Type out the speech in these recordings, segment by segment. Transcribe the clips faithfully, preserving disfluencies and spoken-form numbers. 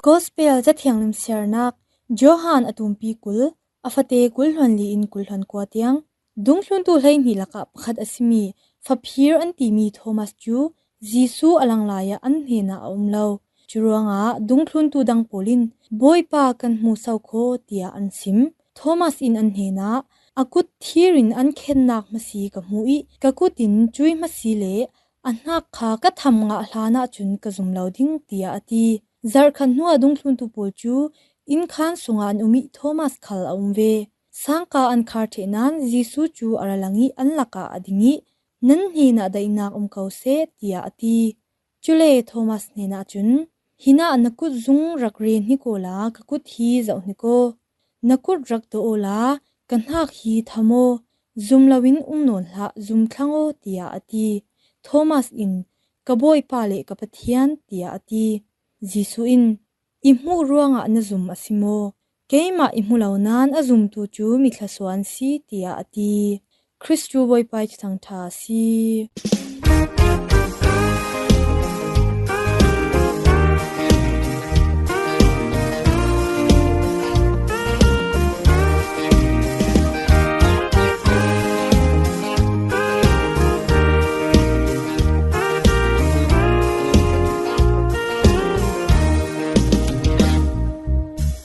Gospel Cathiang Limsiarnak, Johan a tumpi kul, a fate kul hluan li in kul hluan kua tiang. Dungthluntu hleihnih lakah pakhat a simi Faphir an timi Thomas cu Jesuh a lang lai ah an hnenah a um lo. Curuangah dungthluntu dang pawl in, "Bawipa, kan hmu so kho," tiah an sim. Thomas in an hnenah, "A kut thir in an khennak hmasi ka hmu i ka kut in cui hmasi le a hnak kha ka tham ngah hlan ahcun ka zum lo ding," tiah a ti. Zarhkhat hnuah dungthluntu pawl cu innkhan sungah an um i Thomas khal a um ve. Sangka an khar ṭheh nain Jesuh cu a ra lang i an lakah a ding i, "Nan hnenah daihnak um ko seh," tiah a ti. Cule Thomas hnenah cun, "Hinah na kut zung rak re hnik awla ka kut hi zoh hnik aw. Na kut rak dawh awla ka hnak hi tham aw. Zum loin um nawn hlah, zum thlang aw," tiah a ti. Thomas in, "Ka Bawipa le ka Pathian," tiah a ti. Jesuh in, "I hmuh ruangah na zum a si maw? Keimah i hmu lo nain a zumtu cu mi thluasuah an si," tiah a ti. Khrih cu Bawipa ih Thuthang ṭha a si.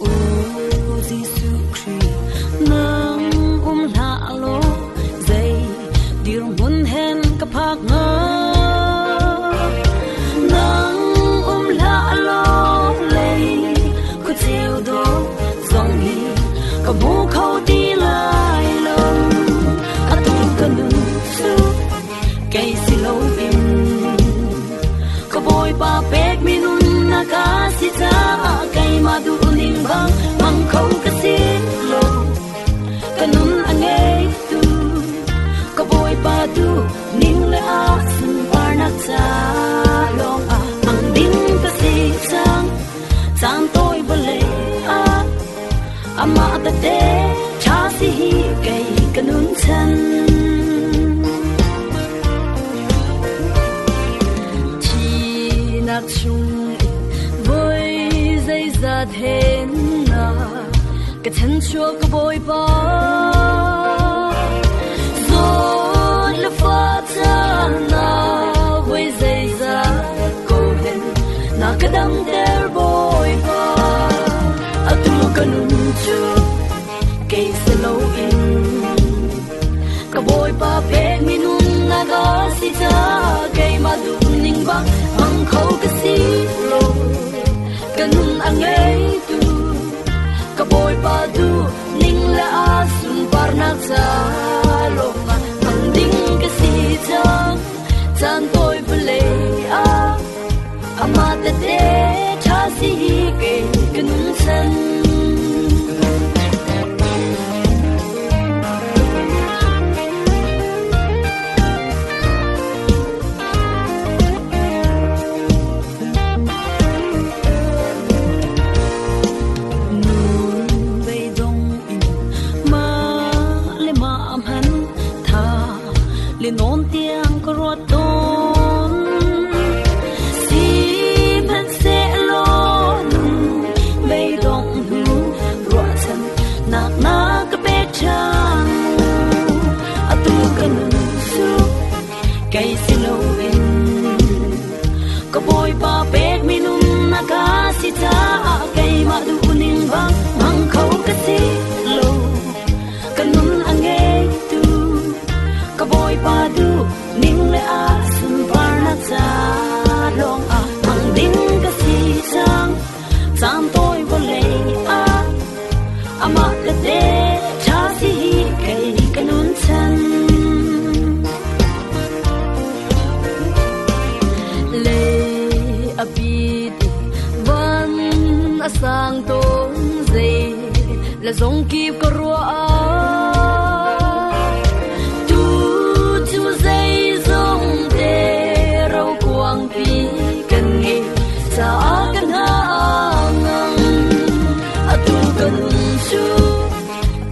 O Jesuh Khrih, nang um hlah law, zei dirhmun hen ka phak hnga. Nang um hlah law, lei khuaceu dawh zong hi ka hmu kho ti lai lo. Atu ka nun cu kei si loin, ka Bawipa pekmi nunnak a si caah keimah duhning bang hmang kho ka si lo. Ka nun a ngeitu, ka Bawipa duhning le a sunparnak ca lawngah hmang ding ka si cang. Caan tawi vawlei ah amah tete ṭha si hi kei ka nun chan. Thihnak chung voi zeizat hen ah ka chan chuak ka Bawipa. Zawt le fa caan ah voi zeizat ko hen na ka damter Bawipa. Atu ka nun cu kei si loin, ka Bawipa pekmi nunnak a si caah keimah duhning bang hmang kho ka si lo. Ka nun a ngeitu, ka Bawipa duhning le a sunparnak ca lawngah hmang ding ka si cang. Caan tawi vawlei ah amah tete ṭha si hi kei ka nun chan. Nun beidong in mah le mah hman tha le nawn tiang ka ruat tawn. Si hmanh sehlaw nun beidong hnu ruahchannak na ka pek ṭhan. Atu ka nun cu kei si loin, ka Bawipa pekmi nunnak a si caah keimah duhning bang hmang kho ka si lo. Ka nun a ngeitu, ka Bawipa duhning le a sunparnak ca lawngah hmang ding ka si cang. Caan tawi vawlei ah amah tete ṭha si hi kei ka nun chan. Lei a pit i van a sang tawn, zei le zong kip ka ruah ah, tu cu zei zong te rokuangpi kan ngeih caah ka hna a ngang. Atu ka nun cu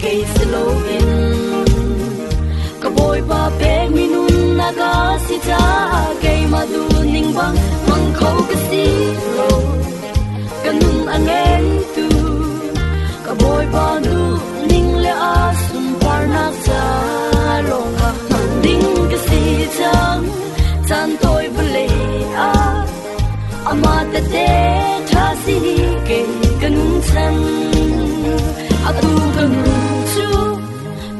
kei si loin, ka Bawipa pekmi nunnak a si caah keimah Amah tete ṭha si hi kei ka nunchang, atu ka nun chu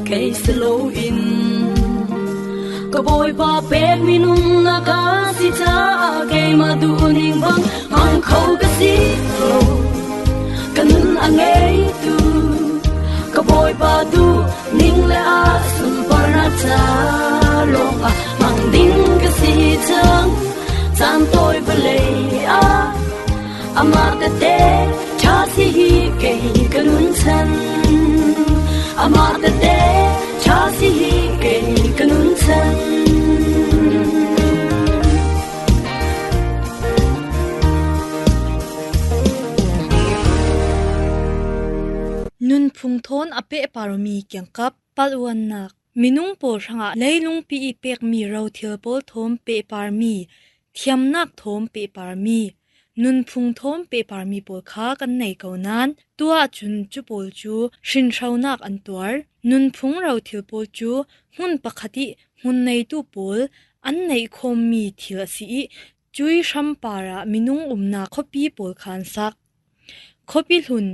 kei si loin, ka Bawipa pek mi nunna ka si caah keimah duh ning bang hmang kho ka si lo. Ka nun a ngeitu ka Bawipa duh ning le a sunparnak ca lawng ah hmang ding ka si cang. Caan tawi vawlei ah amah tete ṭha si hi kei ka nunchang, amah tete ṭha si hi kei ka nunchang. Nunphung thawn a pehparmi kiangkap, palh uannak. Minung pawl hrangah leilungpi i pekmi rothil pawl thawm pehparmi, thiamnak thawm pehparmi, nunphung thawm pehparmi pawl kha kan nei ko nain, tuah cun cu pawl cu hrinhronak an tuar. Nunphung rothil pawl cu hmun pakhat i hmun neitu pawl an neih khawmmi thil a si i, cui hram parah minung umnak khuapi pawl kha an sak. Khuapi hlun,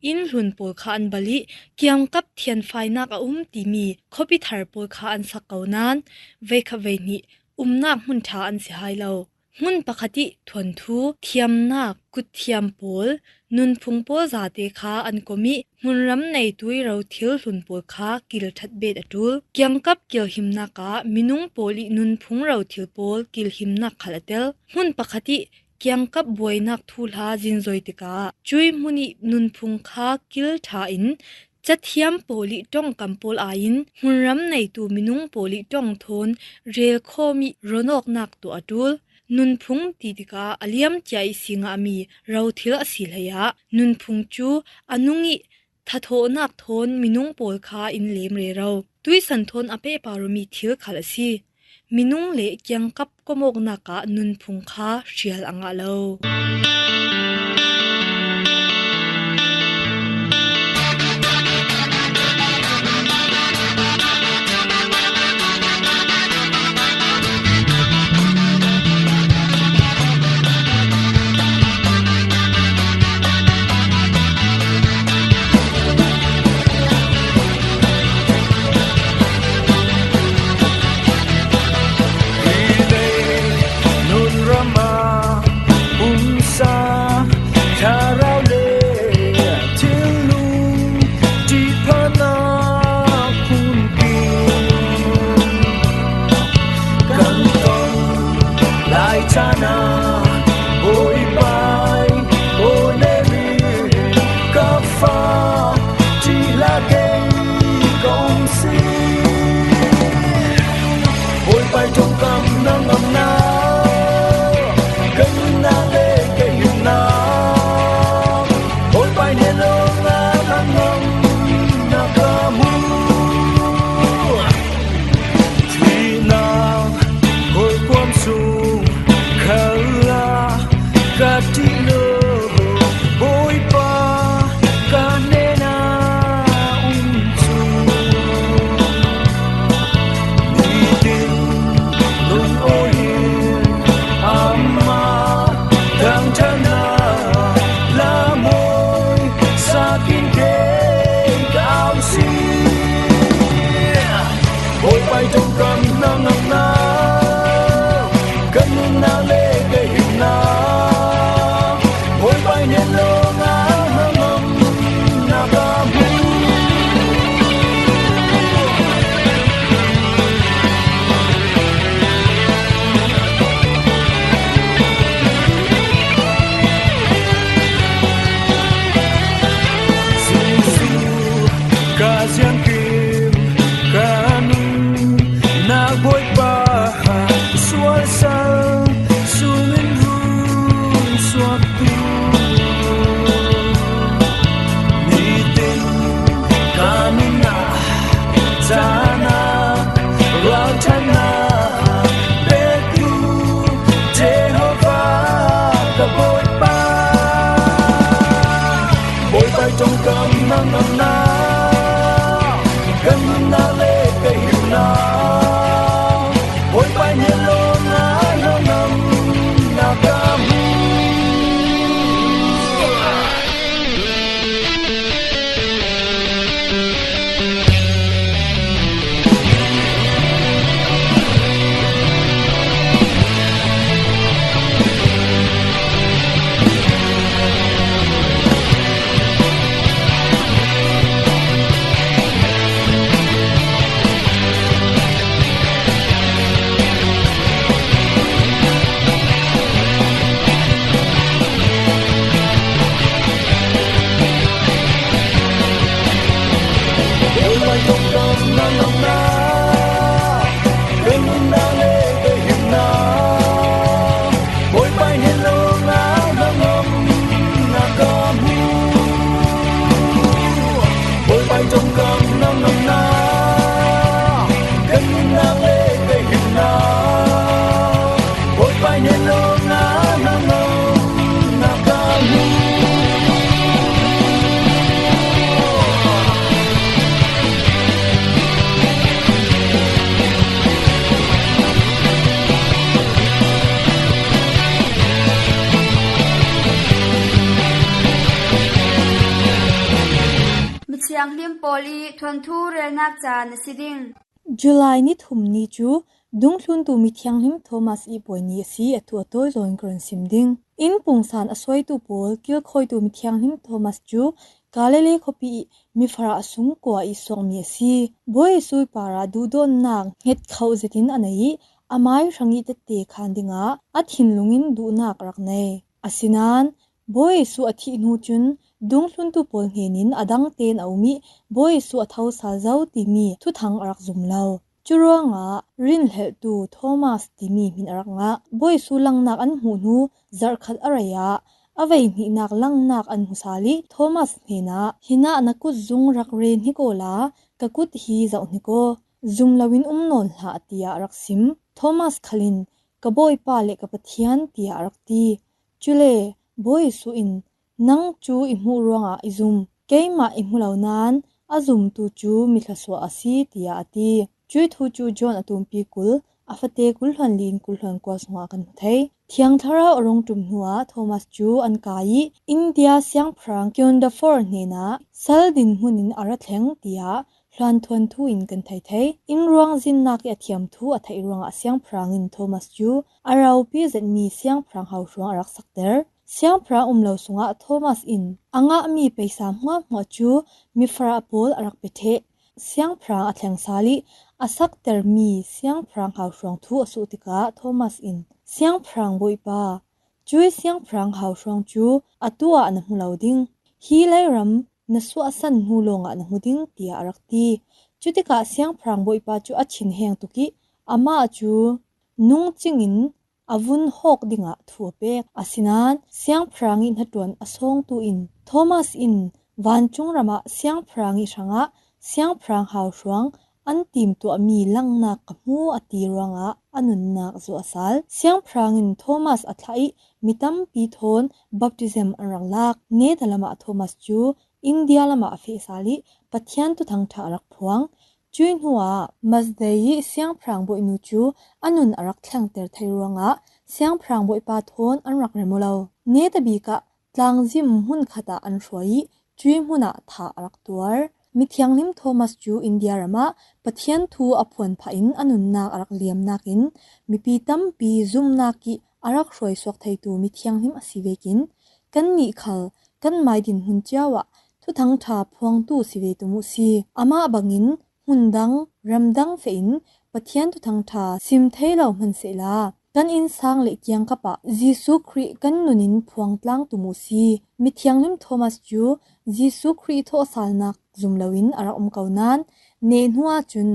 inn hlun pawl kha an bal i, kiangkap thianfainak a um timi khuapi thar pawl kha an sak ko nain, veikhat veihnih umnak hmun ṭha an si hai lo. Hmun pakhat i thuanthu, thiamnak, kutthiam pawl, nunphung pawl zate kha an kom i, hmunram neitu i rothil hlun pawl kha kil ṭhat bet a ṭul. Kiangkap kilhimnak ah minung pawl i nunphung rothil pawl kilhimnak khal a tel. Hmun pakhat i kiangkap buainak thuhla zinzoi tikah cui hmun i nunphung kha kil ṭha in cathiam pawl i ṭongkam pawl aiin hmunram neitu minung pawl i ṭong thawn relkhawm i ronawknak tuah a ṭul. Nunphung ti tikah a liamcia i si ngahmi rothil a si hleiah nunphung cu a nung i thathawhnak thawn minung pawl kha in lem rero. Tuisan thawn a pehpar awmi thil khal a si. Minung le kiangkap komawknak ah nunphung kha hrial a ngah lo. Nun ram ah umsa thlarau le thinlung ṭihphannak phunpi kan tong lai caan ah Bawipa in aw le mi ka fa ṭih la kei kong si. Bawipa ṭongkam na ngamnak, ka nunnak le ka himnak, Bawipa hnen lawngah na ngamnak ka hmu. Thihnak hawikom sung khal ah ka ṭih lo, Bawipa ka hnenah um cu. Nitin lungawi in amah thangṭhatnak lam hawi sakin kei ka au si. Bawipa ṭongkam na ngamnak, ka nunnak le ka himnak, Bawipa hnen lawngah na ngamnak ka hmu. Jesuh ka ziangkim ka nun nak Bawipa sual sal sungin run suaktu, nitin ka nunnak caan ah ruahṭhatnak pektu Jehovah ka Bawipa. Bawipa ṭongkam na ngamnak, ka nunnak le ka himnak, Bawipa hnen lawngah na ngamnak ka hmu. Lim pawl i thuanthu relnak ca na si ding. July ni thum ni cu dungthluntu mithianghlim Thomas i puai ni a si, a thu a tawi zawin ka run sim ding. Inn pungsan a suaitu pawl kilkhawitu mithianghlim Thomas cu Galilee khuapi i mifarah sungkua i suakmi a si. Bawi Jesuh i parah duhdawtnak hnget khauh zetin a nei i, amai hrang i tette khan dingah a thinlung in duhnak a rak nei. Asinain Bawi Jesuh a thih hnu cun dungthluntu pawl hnenin a dang tein a um i, Bawi Jesuh a tho sal zo timi thuthang a rak zum lo. Curuangah rinhlelhtu Thomas timi hmin a rak ngah. Bawi Jesuh langnak an hmuh hnu zarhkhat a rei ah a vei hnihnak langnak an hmu sal i Thomas hnenah, "Hinah na kut zung rak re hnik awla ka kut hi zoh hnik aw, zum loin um nawn hlah," tiah a rak sim. Thomas khal in, "Ka Bawipa le ka Pathian," tiah a rak ti. Cule Bawi Jesuh in, "Nang cu i hmuh ruangah i zum. Keimah i hmu lo nain a zumtu cu mi thluasuah a si," tiah a ti. Cuih thu cu John a tumpi kul, a fate kul hluan li in kul hluan kua sungah kan hmu thei. Thiang Thlarau a rung ṭum hnuah Thomas cu an kai i, India siangpahrang Kiondafor hnenah sal dinhmun in a ra thleng, tiah hluanthuan thu in kan thei thei. Inn ruang zinnak i a thiam thu a theih ruangah siangpahrang in Thomas cu a ropi zetmi siangpahrang hauhruang a rak sakter. Siangpahrang um lo sungah Thomas in a ngahmi peisa hmuahhmuah cu mifarah pawl a rak pe ṭheh. Siangpahrang a thleng sal i a saktermi siangpahrang hauhruang thu a suh tikah Thomas in, "Siangpahrang Bawipa, cuih siangpahrang hauhruang cu atu ah na hmu lo ding. Hi leiram na suahsan hnu lawngah na hmu ding," tiah a rak ti. Cutikah siangpahrang Bawipa cu a thin heng tuk i amah cu nungcing in a vun hawk dingah thu a pek. Asinain siangpahrang i hnaṭuan a sawngtu in, "Thomas in vancung ramah siangpahrang i hrangah siangpahrang hauhruang an timtuahmi langnak ka hmu," a ti ruangah a nunnak zuah a sal. Siangpahrang in Thomas a thlah i mi tampi thawn baptism an rak lak. Neta lamah Thomas cu India lamah a feh sal i Pathian Thuthang ṭha a rak phuang. Cuih hnuah Masdei i siangpahrang bawihnu cu a nun a rak thlengter thei ruangah siangpahrang bawipa thawn an rak rem aw lo. Neta bik ah tlangzim hmun khat ah an hruai i cuih hmun ah thah a rak tuar. Mithianghlim Thomas cu India ram ah Pathian thu a phuan phah in a nunnak a rak liam nakin mipi tampi zumhnak i a rak hruai suak theitu mithianghlim a si vekin kannih khal kan mai dinhmun cio ah Thuthang ṭha phuangtu si ve tum uh si. Amah bangin hmun dang, ram dang feh in Pathian Thuthang ṭha sim thei lo hmanhsehla, kan innsang le kiangkap ah Jesuh Khrih kan nun in phuang tlang tum uh si. Mithianghlim Thomas cu Jesuh Khrih thawhsalnak zum loin a rak um ko nain, neh hnu ahcun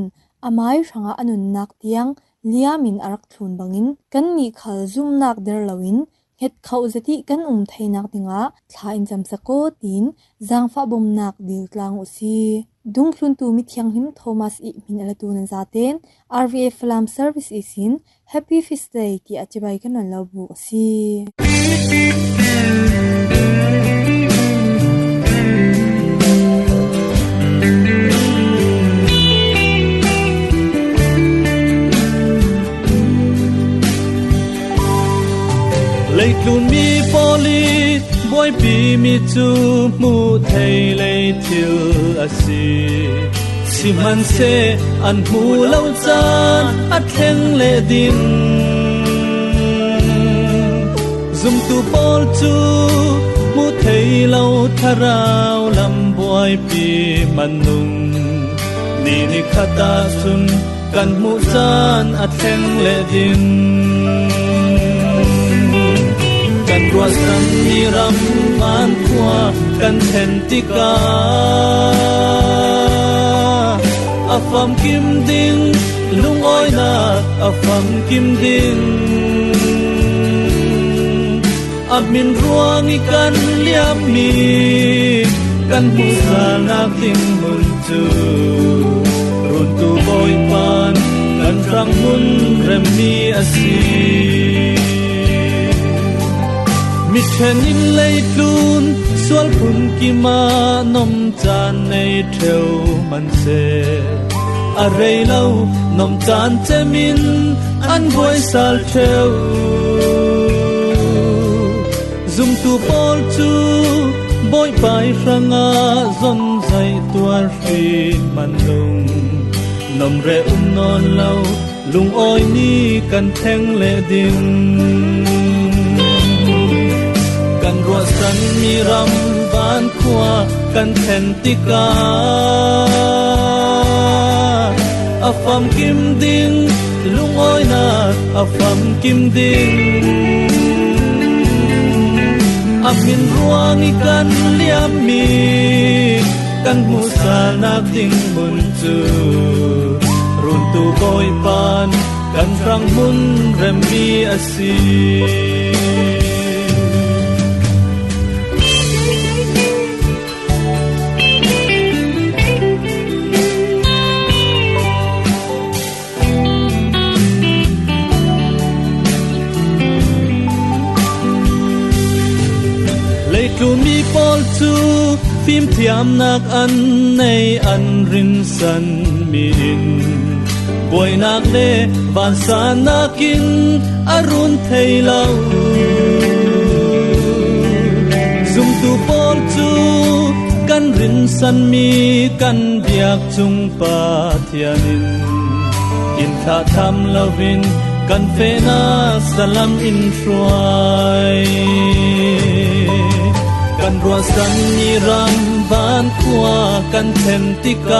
amai hrangah a nunnak tiang liam in a rak thlun bangin kannih khal zumhnak der loin hnget khauh zet i kan um theinak dingah thla in camsak aw, tiin zaangfah bawmnak dil tlang uh si. Dungthluntu mithianghlim Thomas i hmin a latu nan zaten R V A Falam Service ihsin Happy Feast Day tiah cibai kan run lo buk a si. Leitlun mi pawl i buaipi mi cu hmuh thei lei thil a si. Sihmanhseh an hmuh lo caan a thleng leh ding. Zumtu pawl cu hmuh thei lo thlarau lam buaipi hman nung. Ni nikhat ahcun kan hmuh caan a thleng leh ding. Kan ruahsanmi ram van khua kan thlen tikah a famkim ding, lungawinak a famkim ding. A hmin ruang i kan liammi kan hmuhsalnak ding hmun cu runtu Bawipa in kan hrang hmun remmi a si. Miṭhen in leitlun sual phun kim ah nom caan nei ṭheu hmanhseh, a rei lo nom caan cem in an buai sal ṭheu. Zumtu pawl cu Bawipa hrangah zonzaih tuar hrih man lung, nomreh um nawn lo, lungawi ni kan thleng leh ding. Kan ruahsan mi ram van khua kan thlen tikah a famkim ding, lungawinak a famkim ding. A hmin ruang i kan liammi, kan hmuhsalnak ding mun cu Runtu Bawipan kan hrang hmun remmi a si. Leitlun mi pawl cu fimthiamnak an nei, an rinsan mi in buainak le vansannak in a run thei lo. Zumtu pawl cu kan rinsanmi kan biak cung Pathian in, in thlah tham loin kan fehnak salam in hruai. Kan ruahsan mi ram van khua kan thlen tikah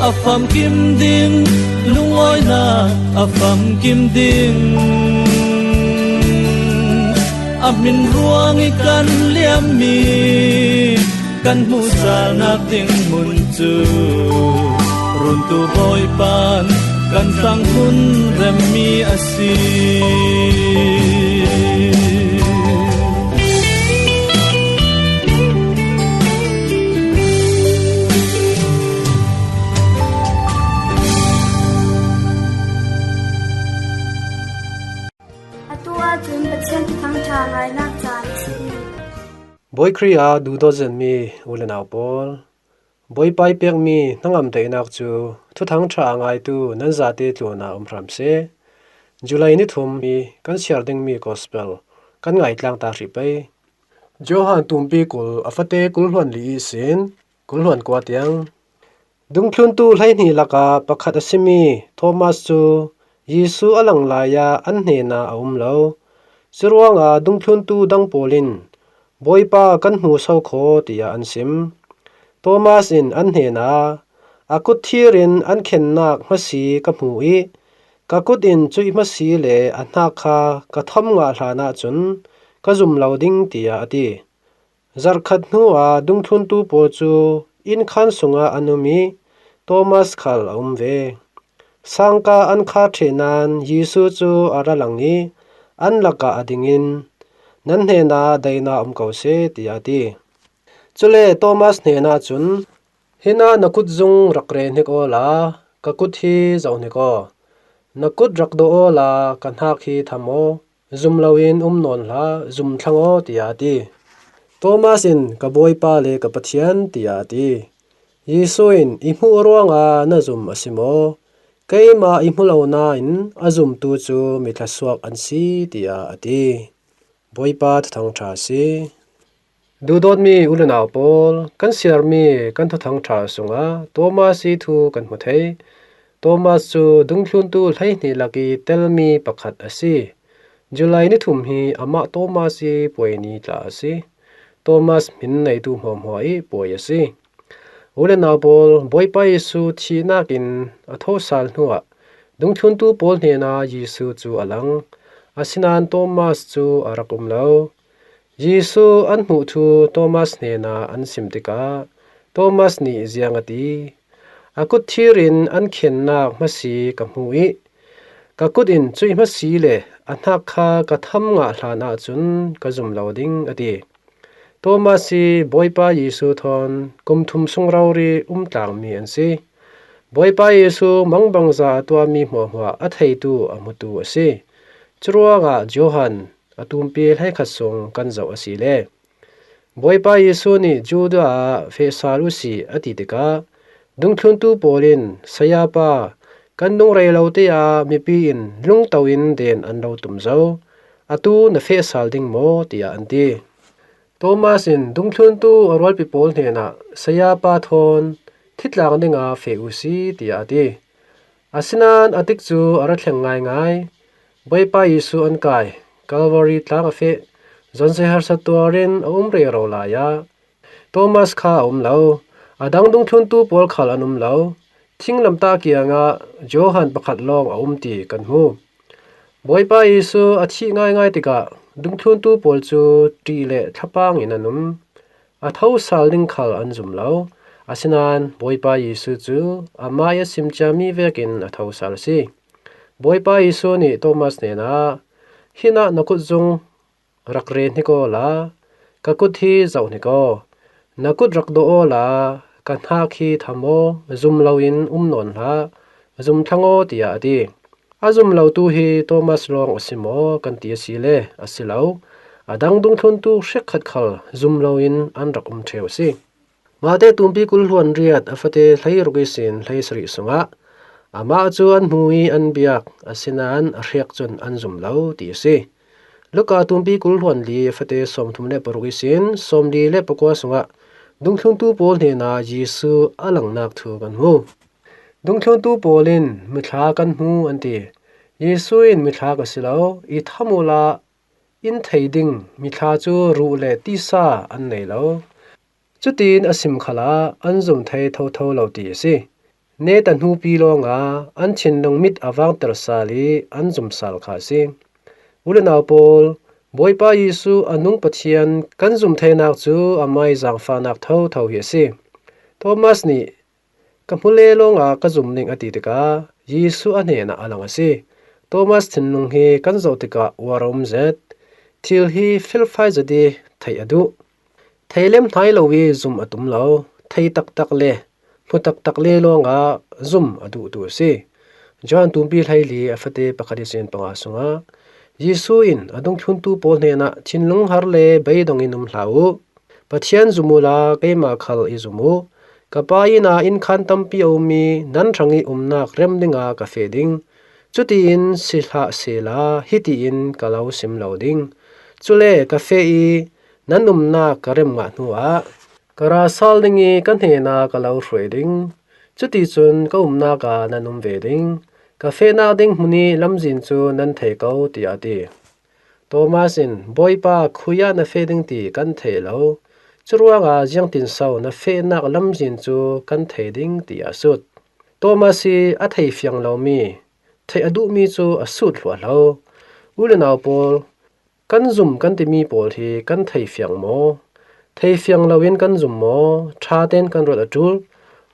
a famkim ding, lungawinak a famkim ding. A hmin ruang i kan liammi, kan hmuhsalnak ding mun cu Runtu Bawipan kan hrang hmun remmi a si. Atu ahcun Pathian Thuthang ṭha ngainak caan a si. Bawi Khrih ah duhdawt zetmi u le nau pawl, Bawipa i pekmi hnangam daihnak cu Thuthang ṭha a ngaitu nan zate tlunah um hram seh. July ni thum hi kan siar dingmi gospel kan ngaitlang ta hrih pei. Johan tumpi kul a fate kul hluan li ihsin kul hluan kua tiang. Dungthluntu hleihnih lakah pakhat a simi Thomas cu Jesuh a lang lai ah an hnenah a um lo. Curuangah dungthluntu dang pawl in, "Bawipa kan hmu so khaw," tiah an sim. Thomas in an hnenah, "A kut thir in an khennak hmasi ka hmu i ka kut in cuih hmasi le a hnak kha ka tham ngah hlan ahcun ka zum lo ding," tiah a ti. Zarhkhat hnuah dungthluntu pawl cu innkhan sungah an um i Thomas khal a um ve. Sangka an khar ṭheh nain Jesuh cu a ra lang i an lakah a dingin, "Nan hnenah daihnak um ko seh," tiah a ti. Cule Thomas hnenah cun, "Hinah na kutzung rak re hnik awla ka kut hi zoh hnik aw. Na kut rak dawh awla ka hnak hi tham aw. Zum loin um nawn hlah, zum thlang aw," tiah a ti. Thomas in, "Ka Bawipa le ka Pathian," tiah a ti. Jesuh in, "I hmuh ruangah na zum a si maw? Keimah i hmu lo nain a zumtu cu mi thlawsuak an si," tiah a ti. Bawipa Thuthang ṭha a si. Duhdawtmi u le nau pawl, kan siarmi kan Thuthang ṭha sungah Thomas i thu kan hmu thei. Thomas cu dungthluntu hleihnih lak i telmi pakhat a si. July ni thum hi amah Thomas i puai ni tla a si. Thomas hmin neitu hmuahhmuah i puai a si. U le nau pawl, Bawipa Jesuh thihnak in a thosal hnuah dungthluntu pawl hnenah Jesuh cu a lang. Asinain Thomas cu a rak um lo. Jesuh an hmuh thu Thomas hnenah an sim tikah Thomas nih ziang a ti? "A kut thir in an khennak hmasi ka hmu i ka kut in cuih hmasi le a hnak kha ka tham ngah hlan ahcun ka zum lo ding," a ti. Thomas hi Bawipa Jesuh thawn kum thum sung rori um tlangmi an si. Bawipa Jesuh mangbangza a tuahmi hmuahhmuah a theitu, a hmutu a si. Curuangah Johan a tumpi hleikhat sung kan zoh a si le Bawipa Jesuh nih Judah ah feh sal uhsi a ti tikah dungthluntu pawl in, "Sayapa, kan nung rei lo te ah mipi in lungto in den an lo tum zo. atu na feh sal ding maw?" tiah an ti. Thomas in dungthluntu a rualpi pawl hnenah, "Sayapa thawn thi tlang dinga feh uh si," tiah a ti. Asinain a tikcu a ra thleng ngaingai. Bawipa Jesuh an kai, Calvary tlang a feh, zonzia harsa tuarin a um rero lai ah Thomas kha a um lo. A dang dungthluntu pawl khal an um lo. Thinglamtah kiangah Johan pakhat lawng a um ti kan hmu. Bawipa Jesuh a thih ngaingai tikah dungthluntu pawl cu ṭih le thlapang in an um. A tho sal ding khal an zum lo. Asinain Bawipa Jesuh cu amah ih a simciami vekin a tho sal a si. Bawipa Jesuh nih Thomas hnenah, "Hinah na kutzung rak re hnik awla ka kut hi zoh hnik aw. Na kut rak dawh awla ka hnak hi tham aw, zum loin um nawn hlah, zum thlang aw," tiah a ti. A zum lotu hi Thomas lawng a si maw kan ti a si le, a si lo. A dang dungthluntu hrekkhat khal zum loin an rak um ṭheu a si. Mate tumpi kul hluan riat a fate hleiruk ihsin hleisarih sungah amah cu an hmu ih an biak, asinain a hrek cun an zum lo ti a si. Luka tumpi kul hluan li a fate sawmthum le paruk ihsin sawmli le pakua sungah dungthluntu pawl hnenah Jesuh a langnak thu kan hmu. Dungthluntu pawl in, "Mithla kan hmu," an ti. Jesuh in, "Mithla ka si lo, i tham uhla in thei ding mithla cu ruh le tisa an nei lo." Cutiin a sim khalah an zum thei thotho lo ti a si. Neta hnupi lawngah an thinlung mit a vangter sal ih an zum sal kha a si. U le nau pawl, Bawipa Jesuh a nung Pathian kan zum theinak cu amah ih zaangfahnak thotho hi a si. Thomas nih, "Ka hmu le lawngah ka zum ning," a ti tikah Jesuh a hnenah a lang a si. Thomas thinlung hi kan zoh tikah uar a um zet. Thil hi felfai zet ih theih a duh. Thei lem hnai lo ih zum a tum lo. Thei taktak le hmu taktak le lawngah zum a duhtu a si. Johan tumpi hleili a fate pakhat ihsin panga sungah Jesuh in a dungthluntu pawl hnenah, "Thinlung har le beidong in um hlah uh. Pathian zum uhla keimah khal i zum uh. Ka Pa inn ah innkhan tampi a um ih nan hrangih umnak rem dingah ka feh ding. Cutiin si hlah sehla hitiin ka lo sim lo ding. Cule ka feh ih nan umnak ka rem ngah hnuah ka ra sal ding ih ka hnenah ka lo hruai ding. Cuticun ka umnak ah nan um ve ding. Ka fehnak ding hmun ih lamzin cu nan thei ko," tiah a ti. Thomas in, "Bawipa, khui ah na feh ding ti kan thei lo. Curuangah ziangtinso na fehnak lamzin cu kan thei ding?" tiah a sut. Thomas ih a thei fiang lomi, theih a duhmi cu a sut hluahhlo. U le nau pawl, kan zum kan timi pawl hi kan thei fiang maw? Thei fiang loin kan zum maw? Ṭha tein kan ruat a ṭul.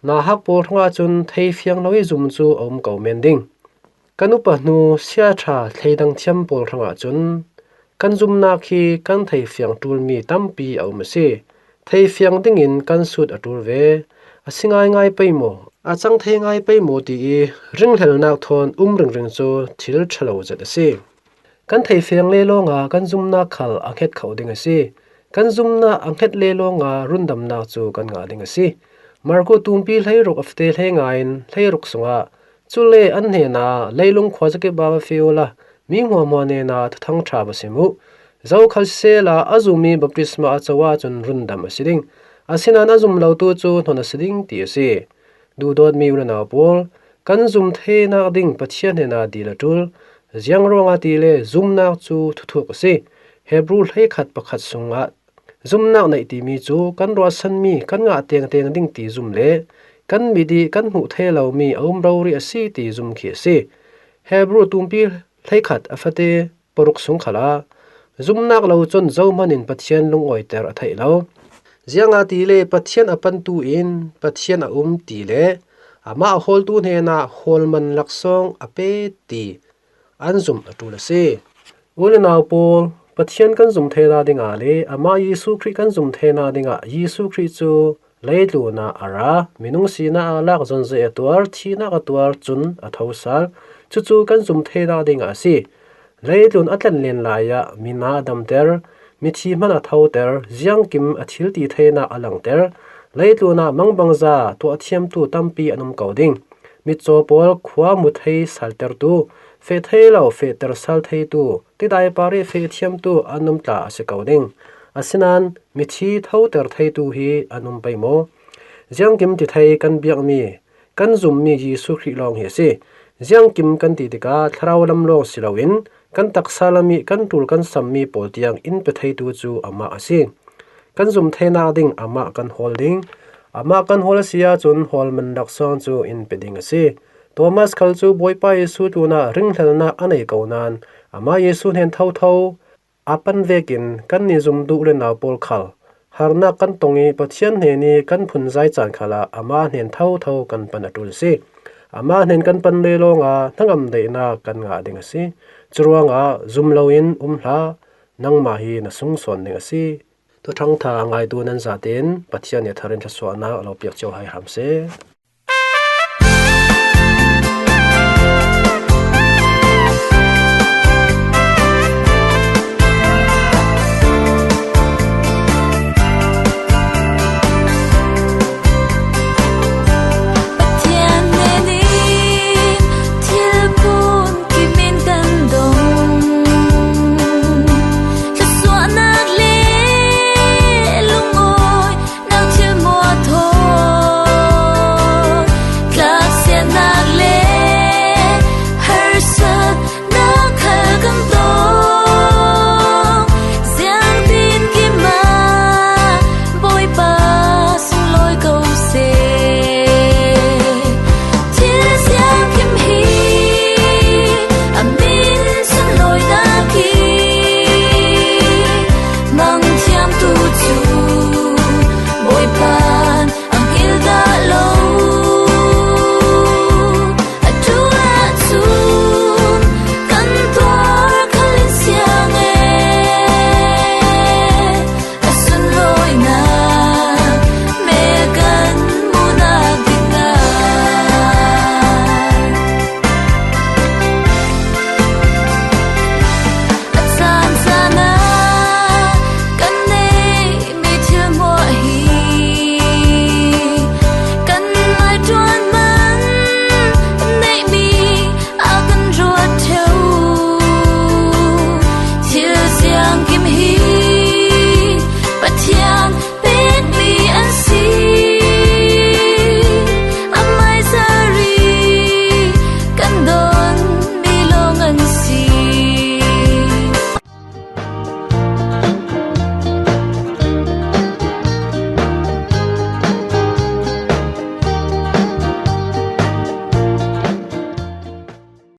Nauhak pawl hrangah cun thei fiang lo ih zum cu a um ko men ding. Kan upa hnu siaṭha thleidang thiam pawl hrangah cun kan zumnak hi kan thei fiang ṭulmi tampi a um a si. Thei fiang dingin kan sut a ṭul ve. A si ngaingai pei maw, a cang thei ngai pei maw ti ih ringhlelnak thawn um ringring cu thil ṭha lo zet a si. Kan thei fiang le lawngah kan zumnak khal a hnget kho ding a si. Kan zumnak a hnget le lawngah rundamnak cu kan ngah ding a si. Marku tumpi hleiruk a fate hleinga in hleiruk sungah, "Cule an hnenah, 'Leilung khua zakip ah va feh uhla mi hmuahhmuah hnenah Thuthang ṭha va sim uh. Zokhal sisehla a zummi baptisma a co ahcun rundam a si ding. Asinain a zum lotu cu hnon a si ding,' ti a si." Duhdawtmi u le nau pawl, kan zum theinak ding Pathian hnenah dil a ṭul. Ziang ruangah tile zumnak cu thuthuk a si. Hebru hleikhat pakhat sungah zumnak neih timi cu kan ruahsanmi kan ngah tengteng ding ti zum le kan mit ih kan hmuh thei lomi a um rori a si ti zum khi a si. Hebru tumpi hleikhat a fate paruk sung khalah zumnak lo cun zohman in Pathian lungawiter a theih lo. Ziangahtile Pathian a pantu in Pathian a um ti le amah a hawltu hnenah hawl man laksawng a pe ti an zum a ṭul a si. U le nau pawl, Pathian kan zum theinak dingah le amah Jesuh Khrih kan zum theinak dingah Jesuh Khrih cu leitlun ah a ra, minung sinak a lak, zonzia a tuar, thihnak a tuar cun a tho sal. Cucu kan zum theinak dingah a si. Leitlun a tlanlen lai ah mina a damter, mithi hman a thoter, ziangkim a thil ti theinak a langter, leitlun ah mangbangza tuahthiamtu tampi an um ko ding. Mitcaw pawl khua mu thei saltertu, Feh thei lo, fehter sal theitu, tidai pari feh thiamtu an um tla a si ko ding. Asinan mithi thoter theitu hi an um pei maw? Ziangkim ti thei kan biakmi, kan zummi Jesuh Khrih lawng hi a si. Ziangkim kan ti tikah thlarau lam lawng si loin kan taksa lami, kan tul kan sammi pawl tiang in pe theitu cu amah a si. Kan zum theinak ding amah kan hawl ding. Amah kan hawl a si ahcun hawl man laksawng cu in pe ding a si. Thomas khal cu Bawipa Jesuh tlunah ringhlelnak a nei ko nain amah Jesuh hnen thotho a pan vekin kannih zum duh le nau pawl khal harnak kan tong i Pathian hnen i kan phunzai caan khalah amah hnen thotho kan pan a ṭul a si. Amah hnen kan pan le lawngah hnangam daihnak kan ngah ding a si. Curuangah zum loin um hlah, nangmah hi na sung sawn ding a si. Thuthang ṭha ngaitu nan zaten Pathian nih thar in thluasuahnak a lo piak cio hai hram seh.